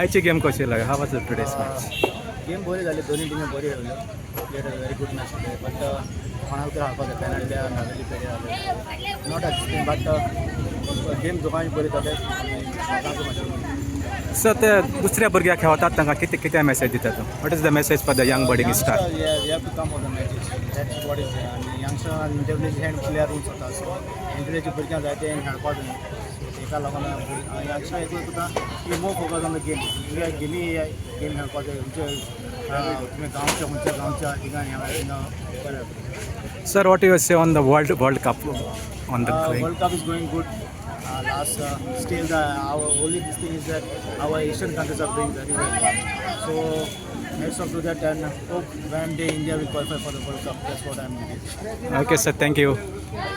आयची गेम कशी लागली? How was today's match? Game बरी जाली. दोनी टिमी बरी खेळ्ळ्यो. Played a very good match today, but कोणाक तरी हारपाक जाय. पेनल्टी नावेली पेडे जाले, not existing, but game दोगांय बरी जाले आनी लोकांक मातशें. सर, ते दुसऱ्या भुरग्याक खेळतात, तांकां कितें कितें मॅसेज दिता तूं? What is the message for the young budding star? You have to come for the matches. That's what is. आनी यंगस्टर इंटरनॅशनल प्लेयर जाता, सो इंटरनॅशनल भुरग्यांक जाय ते खेळपाक जाय. सो तेका लागून यंगस्टर एक तुका you more focus on the game. तुगे गेमी गेम खेळपाक जाय. खंयचे तुमी गांवच्या, खंयच्या गांवच्या थिंगा थिंगा बरें. Sir, what you say on the World Cup on the World Cup is going good. Last, still the our only this thing is that our Asian countries are doing very well. So hats off to that and hope one day India will qualify for the World Cup. That's what I'm looking. Okay sir, thank you.